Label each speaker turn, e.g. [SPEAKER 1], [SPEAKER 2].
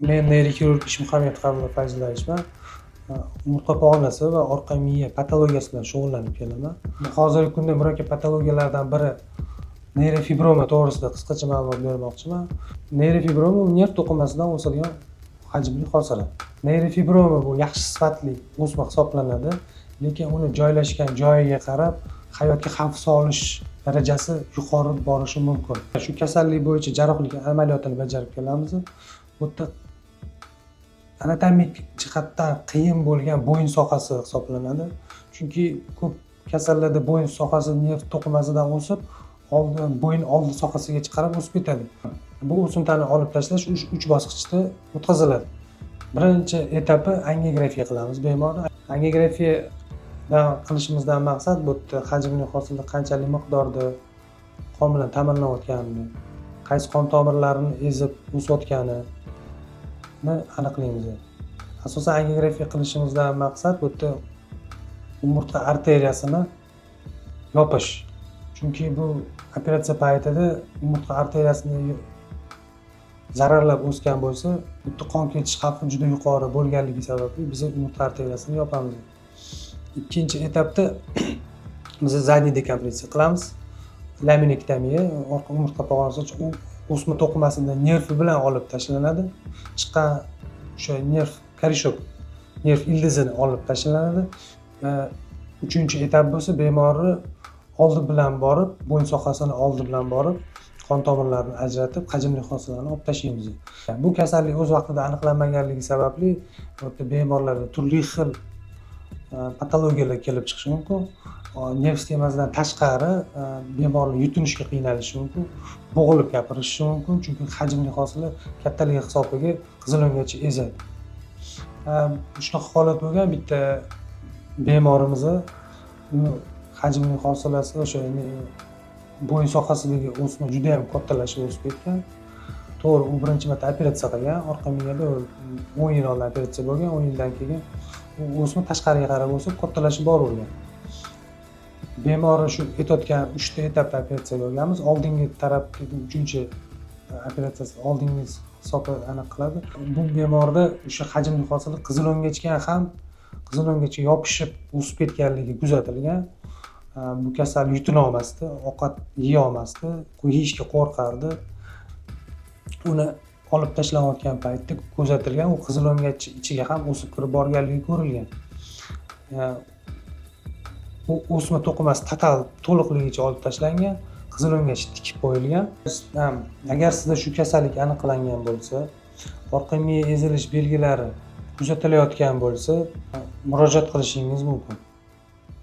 [SPEAKER 1] Men neyroxirurg Ishmuhammed Qabulov Fayzullayevichman. Umurtqa pog'onasi va orqa miya patologiyasi bilan shug'ullanib kelaman. Hozirgi kunda murakkab patologiyalardan biri neyrofibroma to'g'risida qisqacha ma'lumot bermoqchiman. Neyrofibroma bu nerv to'qimasidan o'sadigan hajmli hosila. Neyrofibroma bu yaxshi sifatli o'sma hisoblanadi, lekin uni joylashgan joyiga qarab hayotga xavf solish darajasi yuqori borishi mumkin. Shu kasallik bo'yicha jarrohlik amaliyotini bajarib kelamiz. Bu yerda anatomik jihatdan qiyin bo'lgan bo'yin sohasi hisoblanadi. Chunki ko'p kasallarda bo'yin sohasi nerv to'qimasidan o'sib, oldi bo'yin oldi sohasiga chiqarib o'sib ketadi. Bu o'simtani olib tashlash uch bosqichda o'tkaziladi. Birinchi etapi angiografiya qilamiz bemorni. Angiografiyadan qilishimizdan maqsad bu yerda hajmli hosilni qanchalik miqdorda qon bilan ta'minlanayotganini, qaysi qon tomirlarini ezib o'sayotganini aniqlaymiz. Asosan angiografiya qilishimizdan maqsad bu yerda umurtqa arteriyasini yopish. Chunki bu operatsiya paytida umurtqa arteriyasini zararlab o'sgan bo'lsa, bu yerda qon ketish xavfi juda yuqori bo'lganligi sababli biz umurtqa arteriyasini yopamiz. Ikkinchi etapda biz задний dekompressiya qilamiz. Laminektomiya, orqa umurtqa pog'onasi u o'sma to'qimasini nervi bilan olib tashlanadi. Chiqqan o'sha nerv корешок, nerv ildizini olib tashlanadi. Uchinchi etap bo'lsa bemorni oldi bilan borib, bo'yin sohasini oldi bilan borib, qon tomirlarini ajratib, hajmli hosilalarni olib tashlaymiz. Bu kasallik o'z vaqtida aniqlanmaganligi sababli bu yerda bemorlarda turli xil patologiyalar kelib chiqishi mumkin. Nerv sistemasidan tashqari bemorlar yutinishga qiynalishi mumkin, bo'g'ilib gapirishi mumkin, chunki hajmli hosila kattaligi hisobiga qizil o'ngach ezadi. Shunaqa holat bo'lgan, bitta bemorimizni uni hajmli hosilasi o'sha bo'yin sohasidagi o'sma juda yam kattalashib o'sib ketgan. To'g'ri, u birinchi marta operatsiya qilgan, orqa miyada 10 yil oldin operatsiya bo'lgan, 10 yildan keyin u o'sma tashqariga qarab o'sib, kattalashib boravergan. Bemorni shu aytayotgan uchta etapda operatsiyaga olganmiz. Oldingi taraf uchinchi operatsiyasi oldingi hisobi anaqa qiladi. Bu bemorda o'sha hajmli hosila qizil o'ngachga ham, qizil o'ngachga yopishib o'sib ketganligi kuzatilgan. Bu kasal yutina olmasdi, ovqat yeya olmasdi, yeyishga qo'rqardi. Uni olib tashlanayotgan paytda kuzatilgan, u qizil o'ngach ichiga ham o'sib kirib borganligi ko'rilgan. U o'sma to'qimasi total to'liqligicha olib tashlangan, qizil o'ngach tikib qo'yilgan. Agar sizda shu kasallik aniqlangan bo'lsa, orqa miya ezilish belgilari kuzatilayotgan bo'lsa, murojaat qilishingiz mumkin.